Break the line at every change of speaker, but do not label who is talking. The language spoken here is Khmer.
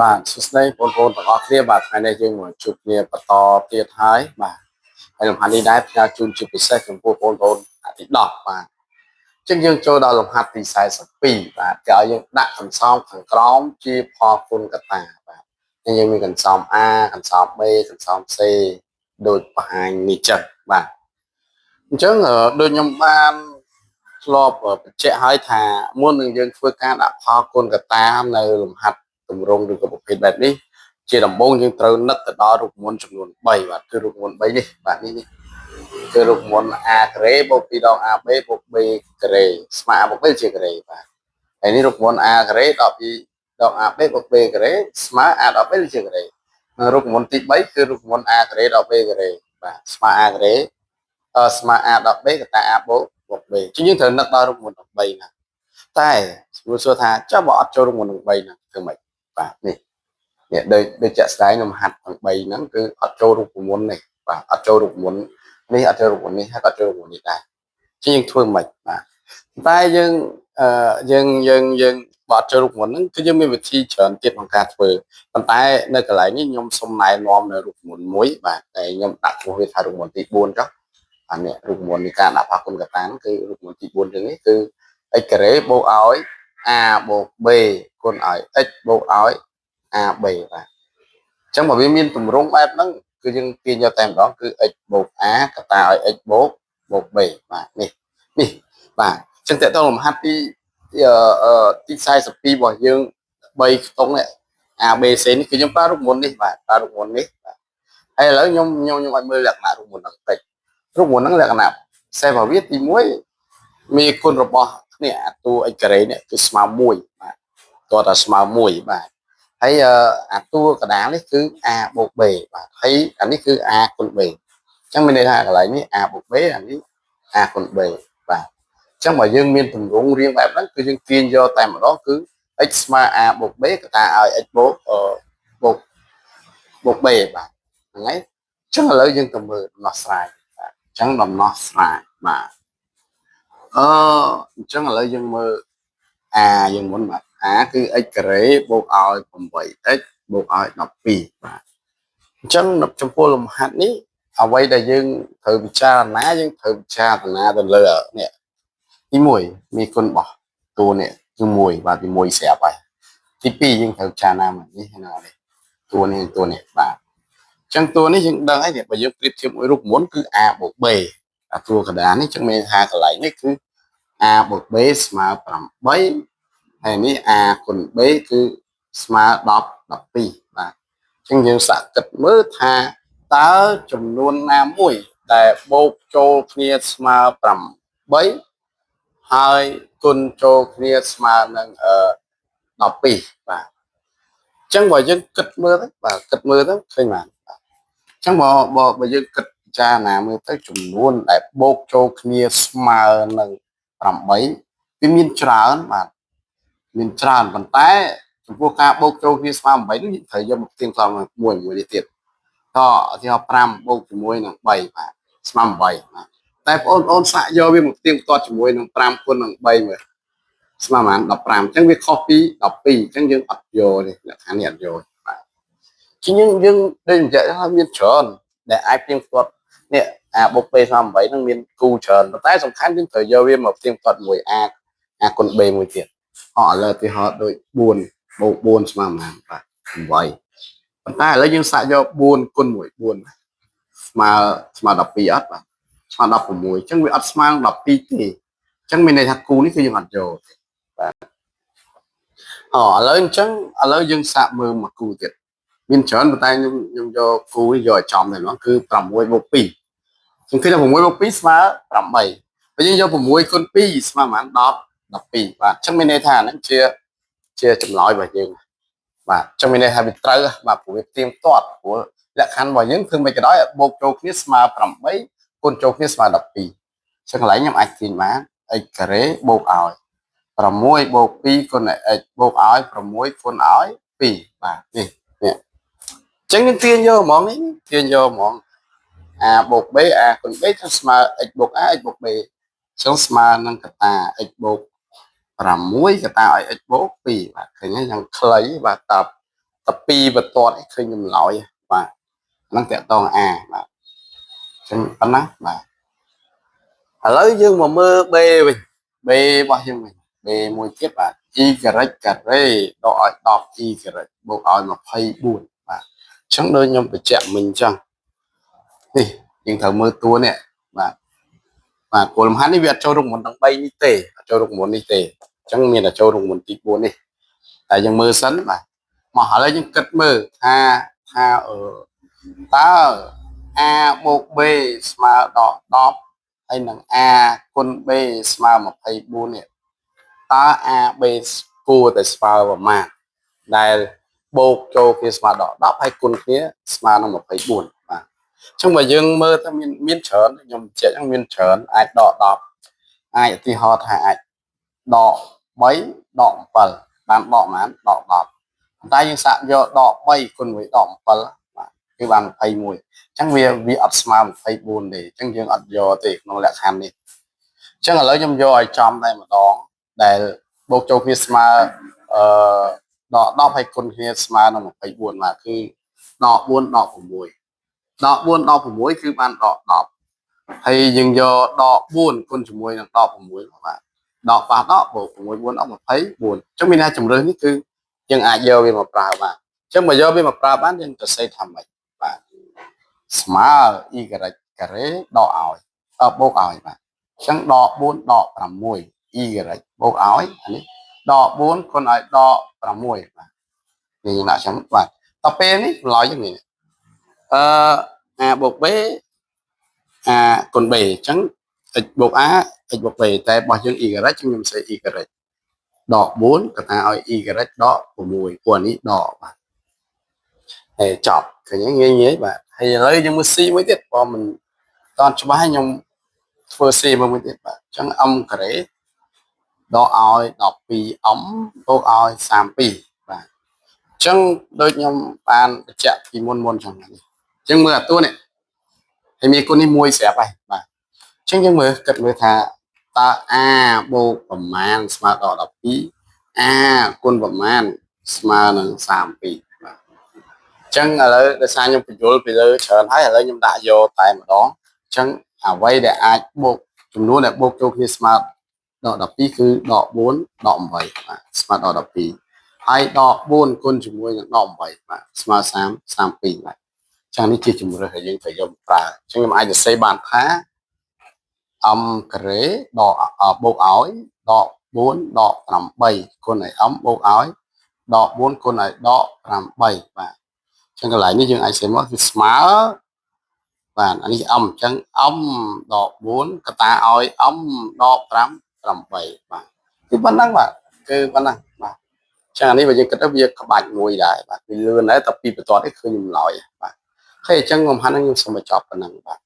បាទសួស្តីបងប្អូនទាំងអស់គ្នាបាទថ្ងៃនេះយើងមកជួបគ្នាបន្តទៀតហើយបាទហើយលំហាត់នេះដែរផ្ញើជូនជាពិសេសចំពោះបងប្អូនអតិ10បាទអញ្ចឹងយើងចូលដល់លំហាត់ទី42បាទគេឲ្យយើងដាក់កន្សោមខាងក្រោមជាផលគុណកតាបាទអញ្ចឹងយើងមានកន្សោម A កន្សោម B កន្សោម C ដូចបង្ហាញនេះចឹងបាទអញ្ចឹងដូចខ្ញុំបានធ្លាប់បញ្ជាក់ឲ្យថាមុននឹងយើងធ្វើការដាក់ផលគុណកតានៅលំហាត់ទម្រង់ឬក៏ប្រភេទបែបនេះជាដំបូងយើងត្រូវនឹកទៅដល់រូបមន្តចំនួន3បាទគឺរូបមន្ត3នេះបាទនេះនេះគឺរូបមន្ត a ការ៉េបូក2ដង ab បូក b ការ៉េស្មើ a បូក b ជាការ៉េបាទហើយនេះរូបមន្ត a ការ៉េដក2ដង ab បូក b ការ៉េស្មើ a ដក b ជាការ៉េនិងរូបមន្តទី3គឺរូបមន្ត a ការ៉េដក b ការ៉េបាទស្មើ a ការ៉េស្មើ a ដក b កតា a បូកបូក b ជាងយើងត្រូវនឹកដល់រូបមន្តទាំង3ណាតែសួរសួរថាចុះបើអត់ចូលរូបមន្តទាំង3ហ្នឹងធ្វើម៉េចបាទនេះនេះដូចដូចជាក់ស្ដែងខ្ញុំហាត់ទាំង3ហ្នឹងគឺអត់ចូលរូបមន្តនេះបាទអត់ចូលរូបមន្តនេះអត់ចូលរូបមន្តនេះហើយអត់ចូលរូបមន្តនេះដែរជាងយើងធ្វើម៉េចបាទតែយើងអឺយើងយើងយើងបើអត់ចូលរូបមន្តហ្នឹងគឺយើងមានវិធីច្រើនទៀតក្នុងការធ្វើប៉ុន្តែនៅកន្លែងនេះខ្ញុំសូមណែនាំនៅរូបមន្តមួយបាទតែខ្ញុំដាក់ឈ្មោះវាថារូបមន្តទី4ចុះអានេះរូបមន្តនៃការដាក់ផលគុណកតាគឺរូបមន្តទី4ចឹងនេះគឺ x ការ៉េបូកឲ្យ a បូក b គុណឲ្យ x បូកឲ្យ ab បាទអញ្ចឹងបើវាមានទម្រង់បែបហ្នឹងគឺយើងទាញយកតែម្ដងគឺ x បូក a កតាឲ្យ x បូកបូក b បាទនេះនេះបាទអញ្ចឹងតើតើលំហាត់ទីទី42របស់យើង3ខ្ទង់នេះ A B C នេះគឺខ្ញុំប្រើរូបមន្តនេះបាទប្រើរូបមន្តនេះបាទហើយឥឡូវខ្ញុំខ្ញុំខ្ញុំឲ្យមើលលក្ខណៈរូបមន្តហ្នឹងតិចរូបមន្តហ្នឹងលក្ខណៈសេរបស់វាទី1មានគុណរបស់នេះអាតួ x ការ៉េនេះគឺស្មើ1បាទតោះតែស្មើ1បាទហើយអាតួកដាលនេះគឺ a បូក b បាទហើយអានេះគឺ a គុណ b អញ្ចឹងមានន័យថាកន្លែងនេះ a បូក b អានេះ a គុណ b បាទអញ្ចឹងបើយើងមានទម្រង់រាងបែបហ្នឹងគឺយើងទាញយកតែម្ដងគឺ x ស្មើ a បូក b កតាឲ្យ x បូកបូកបូក b បាទហ្នឹងហើយអញ្ចឹងឥឡូវយើងទៅមើលដំណោះស្រាយបាទអញ្ចឹងដំណោះស្រាយបាទអឺអញ្ចឹងឥឡូវយើងមើល a យើងមុនបាទ a គឺ x ការ៉េបូកឲ្យ 8x បូកឲ្យ12បាទអញ្ចឹងចំពោះលំហាត់នេះអ្វីដែលយើងត្រូវពិចារណាយើងត្រូវពិចារណាទៅលើនេះទី1មានគុណរបស់តួនេះគឺ1បាទទី1ស្រាប់ហើយទី2យើងត្រូវពិចារណាមកនេះណានេះតួនេះតួនេះបាទអញ្ចឹងតួនេះយើងដឹងហើយនេះបើយើងប្រៀបធៀបមួយរូបមន្តគឺ a បូក b អាតួកណ្ដាលនេះចឹងមានថាកន្លែងនេះគឺ a បូក b ស្មើ8ហើយនេះ a គុណ b គឺស្មើ10 12បាទអញ្ចឹងយើងសាកគិតមើលថាតើចំនួនណាមួយដែលបូកចូលគ្នាស្មើ8ហើយគុណចូលគ្នាស្មើនឹងអឺ12បាទអញ្ចឹងបើយើងគិតមើលទៅបាទគិតមើលទៅឃើញបានបាទអញ្ចឹងបើបើបើយើងគិតពិចារណាមើលទៅចំនួនដែលបូកចូលគ្នាស្មើនឹង8វាមានច្រើនបាទមានច្រើនប៉ុន្តែចំពោះការបូកចូលគ្នាស្មើ8នេះយើងត្រូវយកមកផ្ទៀងផ្សំមួយមួយនេះទៀតតឧទាហរណ៍5បូកជាមួយនឹង3បាទស្មើ8បាទតែបងប្អូនសាកយកវាមកផ្ទៀងផ្ទាត់ជាមួយនឹង5គុណនឹង3មើលស្មើប្រហែល15អញ្ចឹងវាខុសពី12អញ្ចឹងយើងអត់យកទេលក្ខខណ្ឌនេះអត់យកបាទជាងយើងយើងដូចបញ្ជាក់ថាមានច្រើនដែលអាចផ្ទៀងផ្ទាត់នេះ a បូក b ស្មើ8ហ្នឹងមានគូច្រើនប៉ុន្តែសំខាន់យើងត្រូវយកវាមកផ្ទៀងផ្ទាត់មួយ a a គុណ b មួយទៀតអឥឡូវឧទាហរណ៍ដូច4បូក4ស្មើប៉ុន្មានបាទ8ប៉ុន្តែឥឡូវយើងសាកយក4គុណ1 4ស្មើស្មើ12អត់បាទស្មើ16អញ្ចឹងវាអត់ស្មើនឹង12ទេអញ្ចឹងមានន័យថាគូនេះគឺយើងអត់យកទេបាទអូឥឡូវអញ្ចឹងឥឡូវយើងសាកមើលមួយគូទៀតមានច្រើនប៉ុន្តែខ្ញុំខ្ញុំយកគូនេះយកឲ្យចំតែម្ដងគឺ6បូក2ខ្ញុំឃើញថា6បូក2ស្មើ8បើយើងយក6គុណ2ស្មើប្រហែល10 12បាទអញ្ចឹងមានន័យថាហ្នឹងជាជាចម្លើយរបស់យើងបាទអញ្ចឹងមានន័យថាវាត្រូវបាទព្រោះវាផ្ទៀងផ្ទាត់ព្រោះលក្ខខណ្ឌរបស់យើងធ្វើមិនក៏ដោយបូកចូលគ្នាស្មើ8គុណចូលគ្នាស្មើ12អញ្ចឹងកន្លែងខ្ញុំអាចទាញបាន x ការ៉េបូកឲ្យ6បូក2គុណឲ្យ x បូកឲ្យ6គុណឲ្យ2បាទនេះនេះអញ្ចឹងយើងទាញយកហ្មងនេះទាញយកហ្មង a បូក b a គុណ b ទៅស្មើ x បូក a x បូក b អញ្ចឹងស្មើនឹងកតា x បូក 6កតាឲ្យ x បូក2បាទឃើញហើយយ៉ាងខ្លីបាទតប តែពីរបន្ទាត់ឯងឃើញចម្លើយបាទហ្នឹងតកតង A បាទអញ្ចឹងប៉ុណ្ណាបាទឥឡូវយើងមកមើល B វិញ B របស់យើងវិញ B មួយទៀតបាទ y ការ៉េដកឲ្យ10 y បូកឲ្យ24បាទអញ្ចឹងដូចខ្ញុំបញ្ជាក់មិញអញ្ចឹងនេះយើងត្រូវមើលតួនេះបាទបាទគោលលំហាត់នេះវាអត់ចូលរូបមន្តទាំង3នេះទេអត់ចូលរូបមន្តនេះទេអញ្ចឹងមានតែចូលរូបមន្តទី4នេះតែយើងមើលសិនបាទមកឥឡូវយើងគិតមើលថាថាអឺតើ a បូក b ស្មើដល់10ហើយនឹង a គុណ b ស្មើ24នេះតើ a b គួរតែស្មើប្រមាណដែលបូកចូលគ្នាស្មើដល់10ហើយគុណគ្នាស្មើនឹង24បាទអញ្ចឹងបើយើងមើលទៅមានមានច្រើនខ្ញុំបញ្ជាក់ហ្នឹងមានច្រើនអាចដក10អាចឧទាហរណ៍ថាអាចដក3ដក7បានដកប៉ុន្មានដក10ប៉ុន្តែយើងសាកយកដក3គុណមួយដក7បាទគឺបាន21អញ្ចឹងវាវាអត់ស្មើ24ទេអញ្ចឹងយើងអត់យកទេក្នុងលក្ខខណ្ឌនេះអញ្ចឹងឥឡូវខ្ញុំយកឲ្យចំតែម្ដងដែលបូកចូលគ្នាស្មើអឺដក10ហើយគុណគ្នាស្មើនឹង24បាទគឺដក4ដក6ដក4ដក6គឺបានដក10ហើយយើងយកដក4គុណជាមួយនឹងដក6បាទដកប៉ះដកបូក6 4 10 24អញ្ចឹងមានថាជំរើសនេះគឺយើងអាចយកវាមកប្រើបានអញ្ចឹងបើយកវាមកប្រើបានយើងទៅសេថាម៉េចបាទស្មើ y ការ៉េដកឲ្យអបូកឲ្យបាទអញ្ចឹងដក4ដក6 y បូកឲ្យអានេះដក4គុណឲ្យដក6បាទនេះយើងដាក់អញ្ចឹងបាទដល់ពេលនេះចម្លើយយ៉ាងនេះអឺ a បូក b a គុណ b អញ្ចឹង x បូក a x បូក b តែរបស់យើង y ខ្ញុំសេ y ដក4កថាឲ្យ y ដក6ព្រោះអានេះដកបាទហើយចប់ឃើញងាយងាយបាទហើយឥឡូវយើងមើល C មួយទៀតបើមិនតន់ច្បាស់ខ្ញុំធ្វើ C មួយទៀតបាទអញ្ចឹង m ការ៉េដកឲ្យ 12m បូកឲ្យ32បាទអញ្ចឹងដូចខ្ញុំបានបញ្ជាក់ពីមុនមុនចឹងនេះអញ្ចឹងមើលអាតួនេះហើយមានគុណនេះមួយស្រាប់ហើយបាទអញ្ចឹងយើងមើលគិតមើលថាតើ a បូកប្រមាណស្មើដល់12 a គុណប្រមាណស្មើនឹង32បាទអញ្ចឹងឥឡូវដោយសារខ្ញុំបញ្យល់ពីលើច្រើនហើយឥឡូវខ្ញុំដាក់យកតែម្ដងអញ្ចឹងអ្វីដែលអាចបូកចំនួនដែលបូកចូលគ្នាស្មើដល់12គឺដក4ដក8បាទស្មើដល់12ហើយដក4គុណជាមួយនឹងដក8បាទស្មើ30 32បាទចឹងនេះជាជំរើសដែលយើងត្រូវយកមកប្រើអញ្ចឹងខ្ញុំអាចសរសេរបានថា m ការ៉េដកបូកឲ្យដក4ដក8គុណឲ្យ m បូកឲ្យដក4គុណឲ្យដក8បាទអញ្ចឹងកន្លែងនេះយើងអាចសេមកគឺស្មើបាទអានេះ m អញ្ចឹង m ដក4កតាឲ្យ m ដក5 8បាទគឺប៉ុណ្ណឹងបាទគឺប៉ុណ្ណឹងបាទចឹងអានេះបើយើងគិតទៅវាក្បាច់មួយដែរបាទវាលឿនដែរតែពីបន្ទាត់នេះឃើញចម្លើយបាទហើយអញ្ចឹងលំហាត់ហ្នឹងខ្ញុំសូមបញ្ចប់ប៉ុណ្ណឹងបាទ។